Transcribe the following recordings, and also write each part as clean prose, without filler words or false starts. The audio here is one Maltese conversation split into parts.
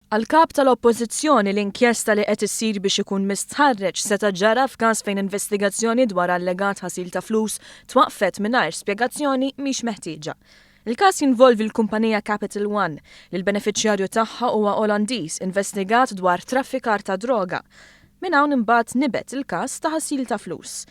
Għall-Kap tal-Oppożizzjoni l-inkjesta li qed issir biex ikun mistħarreġ seta' ġara f'każ fejn investigazzjoni dwar allegat ħasil ta' flus twaqqfet mingħajr spjegazzjoni mhix meħtieġa. Il-każ jinvolvi l-kumpanija Capital One, li l-benefiċjarju tagħha huwa Olandiż investigat dwar traffikar ta' droga. Minn hawn imbagħad nibet il-każ ta' ħasil ta' flus.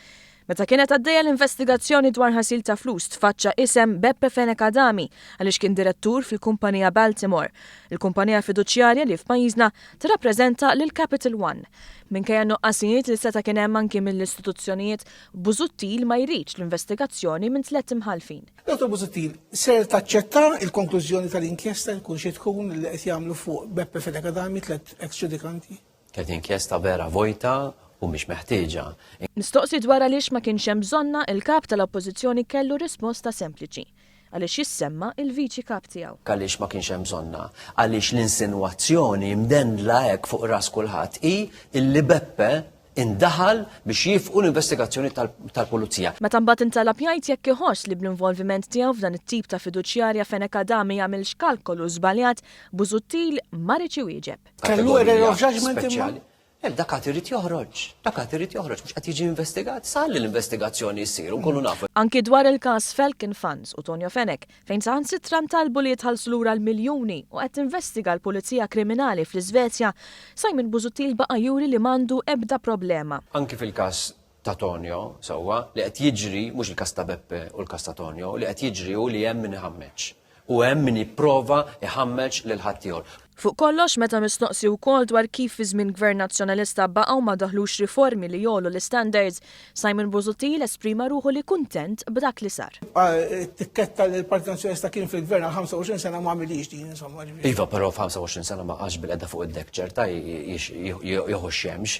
Meta kienet għaddejja l-investigazzjoni dwar ħasil ta' flus tfaċċa isem Beppe Fenech Adami għaliex kien direttur fil-kumpanija Baltimore, il-kumpanija fiduċjarja li f'pajjiżna tirrappreżenta lil Capital One. Minkejja n-nuqqasijiet li seta' kien hemm anki mill-istituzzjonijiet, Busuttil ma jridx l-investigazzjoni minn tlett imħallfin. Dottor Busuttil, ser taċċetta l-konklużjoni tal-inkjesta jkun xi tkun li qed jagħmlu fuq Beppe Fenech Adami tlett ex-ġudikanti? Kienet inkjesta vera vojta u mhix meħtieġa. Mistoqsi dwar għaliex ma kienx hemm bżonnha, il-Kap tal-Oppożizzjoni kellu risposta sempliċi, għaliex jissemma il-Viċi Kap tiegħu. Għaliex ma kienx hemm bżonnha? Għaliex l-insinwazzjoni mdendla hekk fuq ras kulħadd hi illi Beppe indaħal biex jiefqu l-investigazzjoni tal-Pulizija. Meta mbagħad intalab jgħid jekk iħoss li bl-involviment tiegħu f'dan it-tip ta' fiduċjarja Fenech Adami jagħmilx kalkolu żbaljat, Busuttil ma riedx iwieġeb. Kellu error of judgment imma? Eh, dak għad irid joħroġ, dak għad irid joħroġ, mhux qed jiġi investigat, sal li l-investigazzjoni ssir u nkunu nafu. Anki dwar il-każ Falcon Funds u Tonio Fenech, fejn saħansitra ntalbu li jitħallsu lura l-miljuni u qed tinvestiga l-Pulizija Kriminali fl-Iżvezja, Simon Busuttil baqa' juri li m'għandu ebda problema. Anki fil-każ ta' Tonio, sewwa, li qed jiġri, mhux il-każ ta' Beppe u l-każ ta' Tonio, li qed jiġri hu li hemm min iħammeġ. U hemm min jipprova jħammeġ lil ħaddieħor. Fuq kollox, meta mistoqsi wkoll dwar kif fi żmien Gvern Nazzjonalista baqgħu ma daħlux riformi li jgħollu l-istandards, Simon Busuttil esprima ruħu li kuntent b'dak li sar. It-tikketta li l-Partit Nazzjonalista kien fil-Gvern għal 25 sena ma għamilhiex din, insomma, ġifieri. Iva, però f'25 sena ma qagħadx bilqiegħda fuq id-deck ċerta jieħu x-xemx.